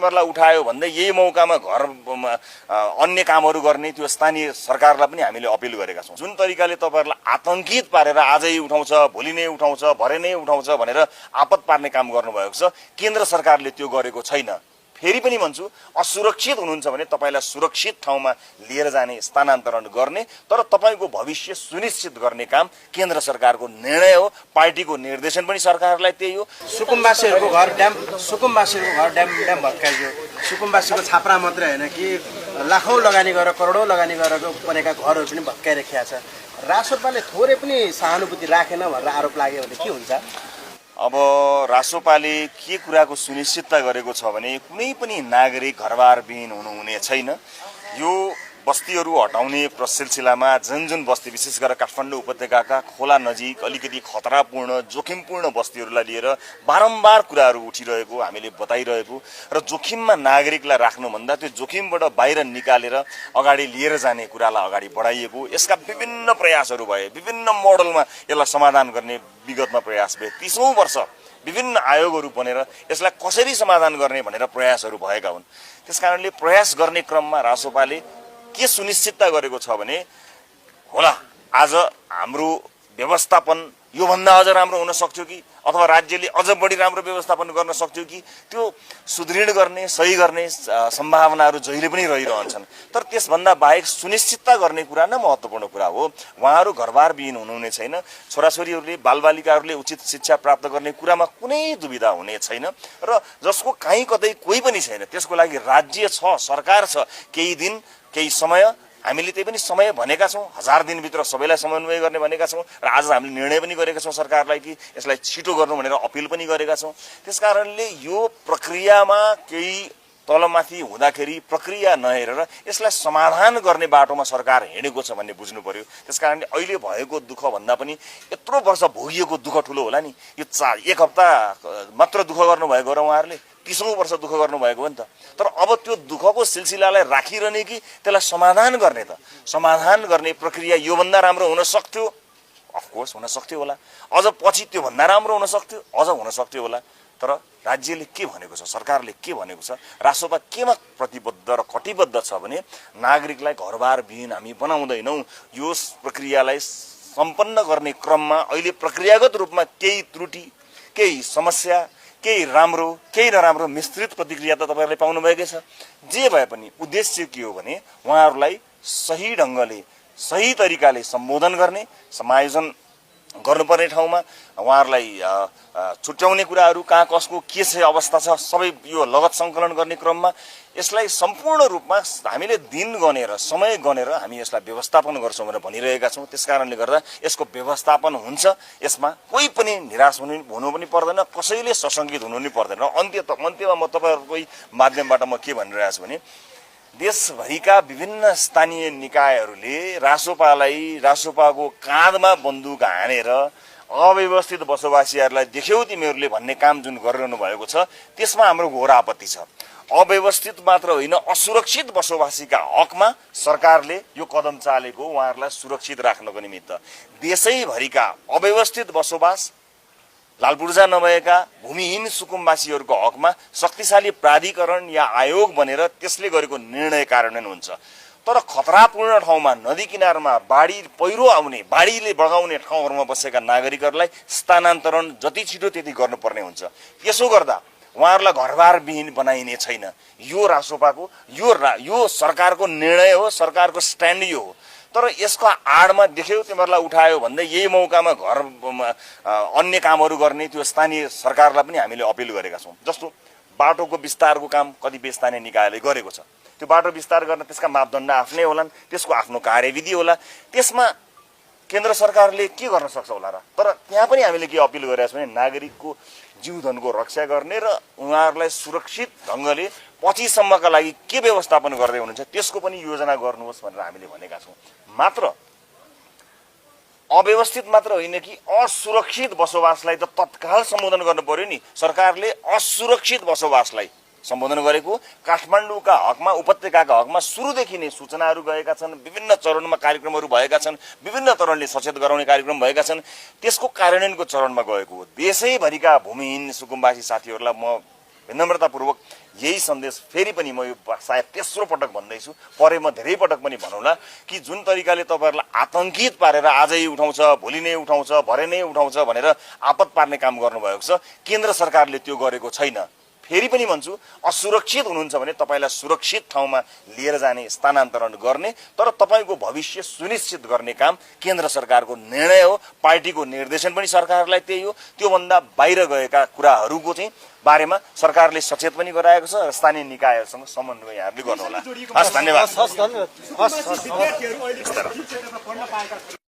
तिमीहरूलाई उठायो भन्दै यही मौकामा घर अन्य कामहरू गर्ने त्यो स्थानीय सरकारलाई पनि हामीले अपिल गरेका छौँ। जुन तरिकाले तपाईँहरूलाई आतंकित पारेर आजै उठाउँछ, भोलि नै उठाउँछ, भरे नै उठाउँछ भनेर आपत पार्ने काम गर्नुभएको छ, केन्द्र सरकारले त्यो गरेको छैन। फेरि पनि भन्छु, असुरक्षित हुनुहुन्छ भने तपाईँलाई सुरक्षित ठाउँमा लिएर जाने, स्थानान्तरण गर्ने, तर तपाईँको भविष्य सुनिश्चित गर्ने काम केन्द्र सरकारको निर्णय हो। पार्टीको निर्देशन पनि सरकारलाई त्यही हो। सुकुम्बासीहरूको घर ड्याम भत्काइयो। सुकुम्बासीको छाप्रा मात्रै होइन कि लाखौँ लगानी गरेर करोडौँ लगानी गरेर बनेका घरहरू पनि भत्काइराखेका छ। रासोपाले थोरै पनि सहानुभूति राखेन भनेर आरोप लाग्यो भने के हुन्छ? अब रासोपाले के कुराको सुनिश्चितता गरेको छ भने कुनै पनि नागरिक घरबारविहीन हुनुहुने छैन। यो बस्तीहरू हटाउने सिलसिलामा जुन बस्ती विशेष गरेर काठमाडौँ उपत्यकाका खोला नजिक अलिकति खतरापूर्ण जोखिमपूर्ण बस्तीहरूलाई लिएर बारम्बार कुराहरू उठिरहेको हामीले बताइरहेको र जोखिममा नागरिकलाई राख्नुभन्दा त्यो जोखिमबाट बाहिर निकालेर अगाडि लिएर जाने कुरालाई अगाडि बढाइएको, यसका विभिन्न प्रयासहरू भए, विभिन्न मोडलमा यसलाई समाधान गर्ने विगतमा प्रयास भए। 30औं वर्ष विभिन्न आयोगहरू बनेर यसलाई कसरी समाधान गर्ने भनेर प्रयासहरू भएका हुन्। त्यसकारणले प्रयास गर्ने क्रममा रासोपाले के सुनिश्चितता गरेको छ भने होला आज हाम्रो व्यवस्थापन योभन्दा अझ राम्रो हुन सक्थ्यो कि, अथवा राज्यले अझ बढी राम्रो व्यवस्थापन गर्न सक्थ्यो कि, त्यो सुदृढ गर्ने, सही गर्ने सम्भावनाहरू जहिले पनि रहिरहन्छन्। तर त्यसभन्दा बाहेक सुनिश्चितता गर्ने कुरा नै महत्त्वपूर्ण कुरा हो। उहाँहरू घरबारविहीन हुनुहुने छैन। छोराछोरीहरूले, बालबालिकाहरूले उचित शिक्षा प्राप्त गर्ने कुरामा कुनै दुविधा हुने छैन र जसको कहीँ कतै कोही पनि छैन, त्यसको लागि राज्य छ, सरकार छ। केही दिन, केही समय, हामीले त्यही पनि समय भनेका छौँ, 1000 दिनभित्र सबैलाई समन्वय गर्ने भनेका छौँ र आज हामीले निर्णय पनि गरेका छौँ सरकारलाई कि यसलाई छिटो गर्नु भनेर अपिल पनि गरेका छौँ। त्यसकारणले यो प्रक्रियामा केही तलमाथि हुँदाखेरि प्रक्रिया नहेरेर यसलाई समाधान गर्ने बाटोमा सरकार हिँडेको छ भन्ने बुझ्नु पर्यो। त्यसकारणले अहिले भएको दुःख भन्दा पनि यत्रो वर्ष भोगिएको दुःख ठुलो होला नि। यो 1 हप्ता मात्र दुःख गर्नुभएको र उहाँहरूले 30औं वर्ष दुःख गर्नुभएको हो नि त। तर अब त्यो दुःखको सिलसिलालाई राखिरहने कि त्यसलाई समाधान गर्ने, त समाधान गर्ने प्रक्रिया योभन्दा राम्रो हुन सक्थ्यो, अफकोर्स हुन सक्थ्यो होला। अझ पछि त्योभन्दा राम्रो हुन सक्थ्यो, अझ हुन सक्थ्यो होला। तर राज्यले के भनेको छ, सरकारले के भनेको छ, रासोपा केमा प्रतिबद्ध र कटिबद्ध छ भने नागरिकलाई घरबारविहीन हामी बनाउँदैनौँ। यो प्रक्रियालाई सम्पन्न गर्ने क्रममा अहिले प्रक्रियागत रूपमा केही त्रुटि, केही समस्या, केही राम्रो, केही नराम्रो मिश्रित प्रतिक्रिया त तपाईँहरूले पाउनुभएकै छ। जे भए पनि उद्देश्य के हो भने उहाँहरूलाई सही ढङ्गले, सही तरिकाले सम्बोधन गर्ने, समायोजन गर्नुपर्ने ठाउँमा उहाँहरूलाई छुट्याउने कुराहरू, कहाँ कसको के छ अवस्था छ, सबै यो लगत सङ्कलन गर्ने क्रममा यसलाई सम्पूर्ण रूपमा हामीले दिन गनेर, समय गनेर हामी यसलाई व्यवस्थापन गर्छौँ भनेर भनिरहेका छौँ। त्यसकारणले गर्दा यसको व्यवस्थापन हुन्छ। यसमा कोही पनि निराश हुनु पनि पर्दैन, कसैले सशङ्कित हुनु पनि पर्दैन। अन्त्यमा म तपाईँहरूकै माध्यमबाट म के भनिरहेको छु भने देशभरिका विभिन्न स्थानीय निकायहरूले रासोपाको काँधमा बन्दुक हानेर अव्यवस्थित बसोबासीहरूलाई देख्यौ तिमीहरूले भन्ने काम जुन गरिरहनु भएको छ, त्यसमा हाम्रो घोर आपत्ति छ। अव्यवस्थित मात्र होइन, असुरक्षित बसोबासीका हकमा सरकारले यो कदम चालेको उहाँहरूलाई सुरक्षित राख्नको निमित्त। देशैभरिका अव्यवस्थित बसोबास, लालपूर्जा नभएका भूमिहीन सुकुम्बासीहरूको हकमा शक्तिशाली प्राधिकरण या आयोग बनेर त्यसले गरेको निर्णय कार्यान्वयन हुन्छ। तर खतरापूर्ण ठाउँमा, नदी किनारमा बाढी पहिरो आउने, बाढीले बगाउने ठाउँहरूमा बसेका नागरिकहरूलाई स्थानान्तरण जति छिटो त्यति गर्नुपर्ने हुन्छ। त्यसो गर्दा उहाँहरूलाई घरबारविहीन बनाइने छैन। यो रासोपाको, यो सरकारको निर्णय हो, सरकारको स्ट्यान्ड यो हो। तर यसको आडमा देख्यौ तिमीहरूलाई उठायो भन्दै यही मौकामा घर अन्य कामहरू गर्ने त्यो स्थानीय सरकारलाई पनि हामीले अपिल गरेका छौँ। जस्तो बाटोको विस्तारको काम कतिपय स्थानीय निकायले गरेको छ। त्यो बाटो विस्तार गर्न त्यसका मापदण्ड आफ्नै होलान्, त्यसको आफ्नो कार्यविधि होला। त्यसमा केन्द्र सरकारले के गर्न सक्छ होला र? तर त्यहाँ पनि हामीले के अपिल गरेका छौँ भने नागरिकको जीवधनको रक्षा गर्ने र उहाँहरूलाई सुरक्षित ढङ्गले पछिसम्मका लागि के व्यवस्थापन गर्दै हुनुहुन्छ त्यसको पनि योजना गर्नुहोस् भनेर हामीले भनेका छौँ। मात्र अव्यवस्थित मात्र होइन कि असुरक्षित बसोबासलाई त तत्काल सम्बोधन गर्नु पर्यो नि। सरकारले असुरक्षित बसोबासलाई सम्बोधन गरेको काठमाडौँका हकमा, उपत्यकाका हकमा सुरुदेखि नै सूचनाहरू गएका छन्, विभिन्न चरणमा कार्यक्रमहरू भएका छन्, विभिन्न तरणले सचेत गराउने कार्यक्रम भएका छन्। त्यसको कार्यान्वयनको चरणमा गएको हो। देशैभरिका भूमिहीन सुकुम्बासी साथीहरूलाई म विनम्रतापूर्वक यही सन्देश फेरि पनि म यो सायद तेस्रो पटक भन्दैछु, परे म धेरै पटक पनि भनौँला कि जुन तरिकाले तपाईँहरूलाई आतंकित पारेर आजै उठाउँछ, भोलि नै उठाउँछ, भरे नै उठाउँछ भनेर आपत पार्ने काम गर्नुभएको छ, केन्द्र सरकारले त्यो गरेको छैन। फेरि पनि भन्छु, असुरक्षित हुनुहुन्छ भने तपाईँलाई सुरक्षित ठाउँमा लिएर जाने, स्थानान्तरण गर्ने, तर तपाईँको भविष्य सुनिश्चित गर्ने काम केन्द्र सरकारको निर्णय हो। पार्टीको निर्देशन पनि सरकारलाई त्यही हो। त्योभन्दा बाहिर गएका कुराहरूको चाहिँ बारेमा सरकारले सचेत पनि गराएको छ र स्थानीय निकायहरूसँग समन्वय यहाँहरूले गर्नुहोला। हस्, धन्यवाद।